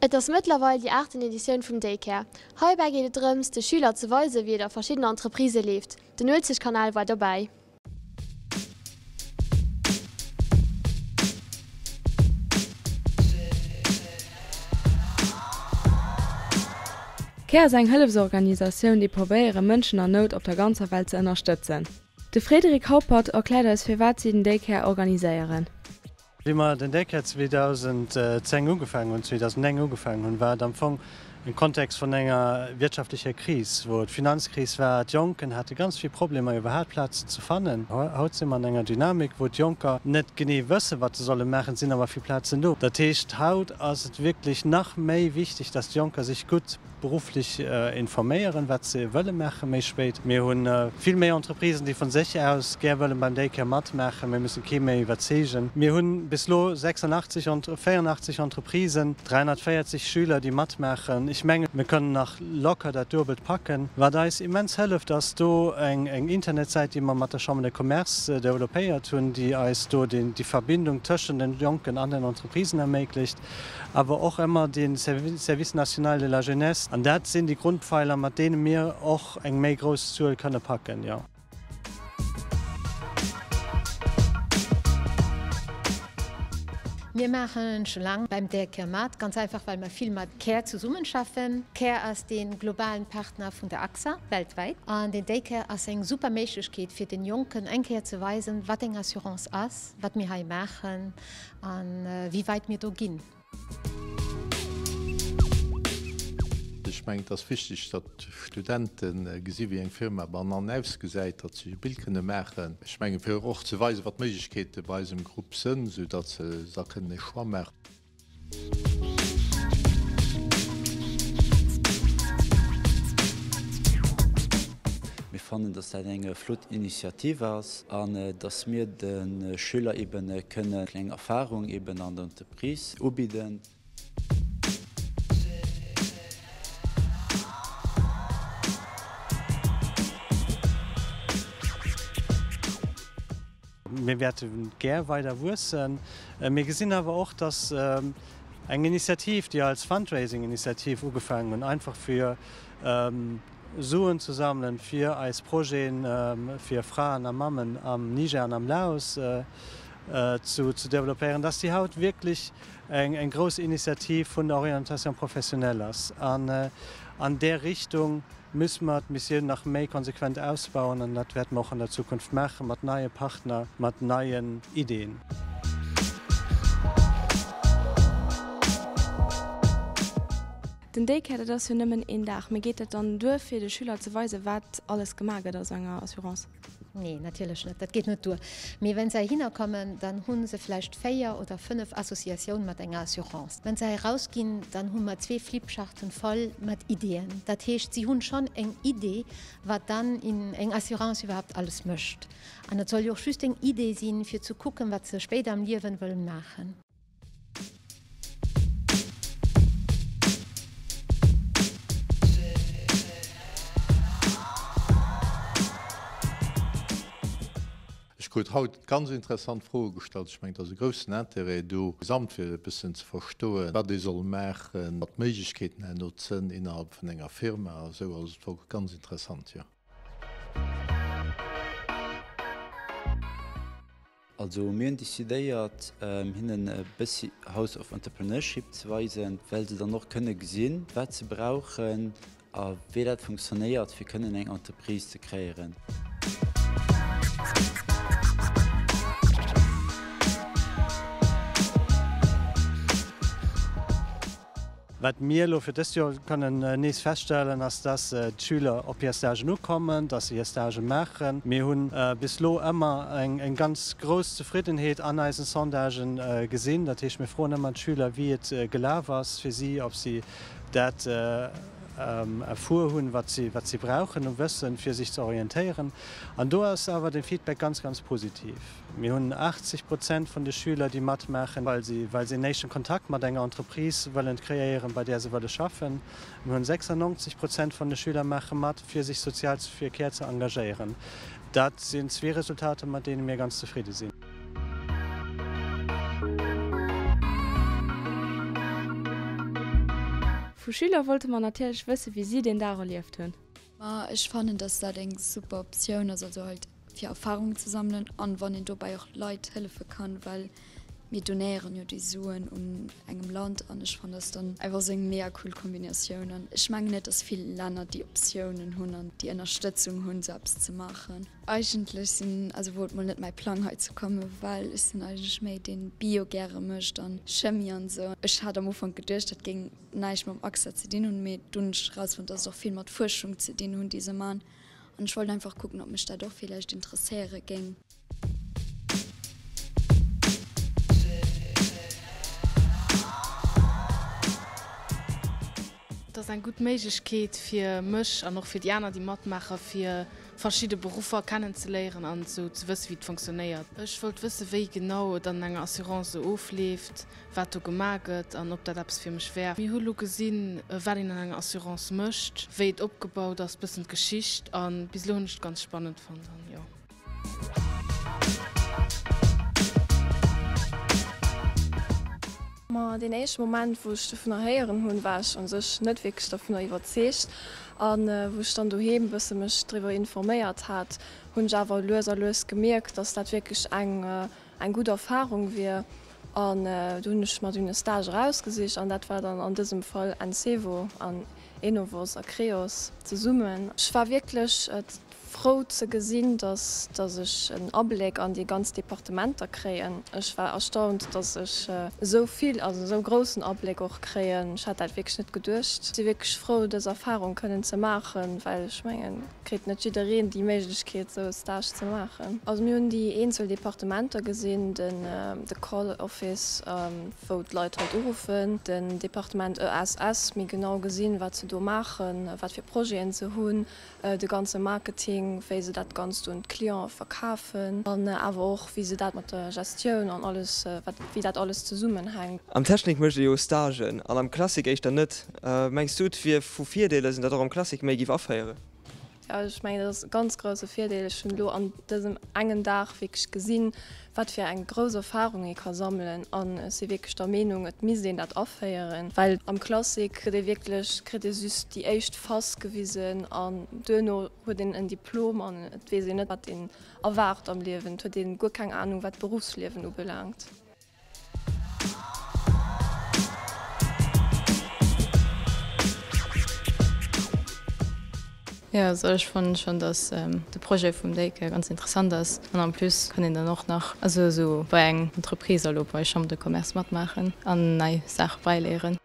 Et ass mëttlerweil déi aachten Editioun vum Daycare. Heibäi geet et drëms, de Schüler ze weisen, wéi et a verschiddenen Entreprisë leeft. Den Uelzechtkanal war dobäi. Care ass eng Hëllefsorganisatioun, déi probéieren, Mënschen an Nout op der ganzer Welt ze ënnerstëtzen. De Frédéric Haupert erkläert eis firwat si den Daycare organiséieren. Wéi mer den Daycare 2010 ugefaangen hunn, 2009 ugefaangen hunn, war et am Fong am Kontext vun enger wirtschaftlecher Kris, wou et d'Finanzkris war. D'Jonken hate ganz vill Problemer iwwerhaapt Plazen ze fannen. Haut si mer an enger Dynamik, wou d'Jonker net genee wëssen, wat se solle maachen. Et sinn awer vill Plazen do. Dat heescht, haut ass et wierklech nach méi wichteg, dass d'Jonker sech gutt berufflech informéieren, wat se wëlle maache méi spéit. Mir hu vill méi Entreprisen, déi vu sech aus gär wëllen beim Daycare matmaachen. Mir mussen kee méi iwwerzeegen. Mir hu bis elo 86, 84 Entreprisen, 340 Schüler, déi matmaachen. Ech mengen, mir kënnen nach locker dat Duebelt packen. Wat eis immens hëlleft, ass do eng Internetsäit, déi mer mat der Chambre de Commerce developpéiert hunn, déi eis do déi Verbindung tëschent den Jonken an den Entreprisen erméiglecht. Awer och ëmmer de Service national de la jeunesse. An dat sinn déi Grundpfeiler, mat deene mir och eng méi grouss Zuel kënne packen, jo. Mir maachen scho laang beim Daycare mat, ganz einfach well mer vill mat Care zesummenschaffen. Care ass dee globalen Partner vun der AXA weltwäit an den Daycare ass eng super Méiglechkeet fir den Jonken eng Kéier ze weisen, wat eng Assurance ass, wat mir hei maachen A wéi wäit mir do ginn. Ech mengen, et ass wichteg, datt d'Studente gesi wéi eng Firma bannen ausgesäit, datt se sech e Bild kënne maachen. Ech mengen, fir och ze weisen, wat d'Méiglechkeete bei eisem Grupp sënn, esou datt se da kënnen e Choix maachen. Mir fannen, dass dat eng flott Initiativ ass an dass mir de Schüler eben kënne kleng Erfahrung eben an der Entreprise ubidden. Mir wäerte gär weider wuessen. Mir gesinn awer och, dass eng Initiativ, déi als Fundraising-Initiativ ugefaangen hunn, einfach fir Suen ze sammelen, fir eis Projeten fir Fraen a Mammen am Niger an am Laos ze developpéieren, dass déi haut wierklech eng grouss Initiativ vun der Orientation professionnelle ass. An an där Richtung müsse mer d'Missioun nach méi konsequent ausbauen an dat wäerte mer och an der Zukunft maachen, mat neie Partner, mat neien Ideen. Den Daycare, dat ass jo nëmmen een Dag. Mee geet dat dann duer, fir de Schüler ze weisen, wat alles gemaach gëtt a sou enger Assurance? Nee, natierlech net. Dat geet net duer. Mee wenn se heihinner kommen, dann hu se vläicht 4 oder 5 Associatioun mat enger Assurance. Wenn se hei rausginn, dann hu mer zwee Flipcharten voll mat Ideeën. Dat heescht, si hunn schonn eng Idee, wat dann eng Assurance iwwerhaapt alles mécht. An et soll jo och just eng Idee sinn, fir ze kucken, wat se spéider am Liewen wëllen maachen. Ech krut haut ganz interessant Froe gestallt. Ech mengen, et ass e groussen Intérêt do, gesamt fir e bëssen ze verstoen, wat ee soll maachen, wat d'Méiglechkeeten herno sënn innerhalb vun enger Firma a sou. Also et wor ganz interessant, jo. Also mir hunn decidéiert hinnen e bëssi House of Entrepreneurship ze weisen, well se dann och kënne gesinn, wat se brauchen a wéi dat funktionéiert, fir kënnen eng Entreprise ze kreéieren. Wat mir elo fir dëst Joer kënnen nees feststellen, ass, dass d'Schüler op hir Stagen ukommen, dass se hir Stagë maachen. Mir hu bis elo ëmmer eng ganz grouss Zefriddenheet an eisen Sondagen gesinn. Dat heescht, mir froen ëmmer d'Schüler, wéi et gelaf ass fir si, ob si dat erfuer hunn, wat si brauchen u Wëssen, fir sech ze orientéieren. An do ass awer de Feedback ganz, ganz positiv. Mir hunn 80 Prozent vun de Schüler, déi matmaachen, well si well si en éischten Kontakt mat enger Entreprise wëllen kreéieren, bei där se wëlle schaffen. Mir hunn 96 Prozent vun de Schüler maache mat, fir sech sozial fir Care ze engagéieren. Dat sinn zwee Resultater, mat deene mir ganz zefridde sinn. Vu Schüler wollte mer natierlech wësse wéi si deen Dag erlieft hunn. Ma ech fannen dass dat eng super Optioun ass, also halt fir Erfahrungen ze sammelen an wann een dobäi och Leit hëllefe kann, well mir donéieren jo déi Suen un engem Land an ech fannen dass dann einfach sou eng mega cool Kombinatioun an ech mengen net dass vill Länner déi Optiounen hunn an déi Ënnerstëtzung hunn sou eppes ze maachen. Eigentlech sinn, also wor et mol net mäi Plang hei ze kommen, well ech sinn eigentlech méi deen Bio gäre mécht an Chemie an sou. Ech hat am Ufank geduecht dat géing näischt mam AXA ze dinn hunn, mee dunn hunn ech erausfonnt dass et och vill mat Fuerschung ze dinn hunn déi se man an ech wollt einfach kucken ob mech dat och villäicht interesséiere géing. Et ass eng gutt Méiglechkeet fir mech an och fir déi aner déi matmaachen, fir verschidde Beruffer kennenzeléieren an esou ze wësse wéi et fonctionnéiert. Ech wollt wësse wéi genau et an enger Assurance esou ofleeft, wat do gemaach gëtt an ob dat eppes fir mech wär. Mir hu lo gesinn, wat een an enger Assurance mécht, wéi et opgebaut ass, bëssen d'Geschicht a bis elo hunn ech et ganz spannend fonnt an jo. Ma deen éischte Moment, wou ech dovunner héieren hunn, war ech u sech net wierklech dovunner iwwerzeegt. A wou ech dann doheem e bësse mech driwwer informéiert hat, hunn ech awer lues a lues gemierkt, dass dat wierklech eng eng gutt Erfarung wier. An do hunn ech mer dunn e Stage erausgesicht an dat war dann an dësem Fall Encevo an Enovos a Creos zesummen. Ech war wierklech frou ze gesinn, dass dass ech en Abléck an déi ganz Departementer kréien. Ech war erstaunt, dass ech esou vill, also esou groussen Abléck och kréien. Ech hat dat wierklech net geduecht. Ech si wierklech frou, dës Erfarung kënnen ze maachen, well ech mengen, kritt net jiddereen déi Méiglechkeet esou e Stage ze maachen. Also mir hunn déi eenzel Departementer gesinn, den de Call Office wou d'Leit halt uruffen, den Departement ESS, méi genau gesinn wat se do maachen, wat fir Projeten se hunn, de ganze Marketing, wéi se dat Ganzt un d'Cliente verkafen an awer och wéi se dat mat der Gestioun an alles wat wéi dat alles zesummenhänkt. Am Technik mécht ee jo Stagen an am Classique éischter net. Mengs du et wier vu Virdeel, dass een dat och am Classique méi giff aféieren? Jo, ech mengen dat ass e ganz grousse Virdeel. Ech hunn elo an dësem engen Dag wierklech gesinn, wat fir eng grouss Erfarung ee ka sammelen an ech si wierklech der Meenung, et misst een dat aféieren, well am Classique kritt ee wierklech, kritt ee just déi éischt Phas gewisen an duerno huet een en Diplom an et weess een net, wat een erwaart am Liewen. Et huet ee guer keng Anung, wat d'Beruffsliewen ubelaangt. Jo, also ech fannen schon dass de Projet vum Daycare ganz interessant ass an en plus kann een dann och nach also esou bei eng Entreprise, elo bei Chambre de Commerce matmaachen an nei Saache beiléieren.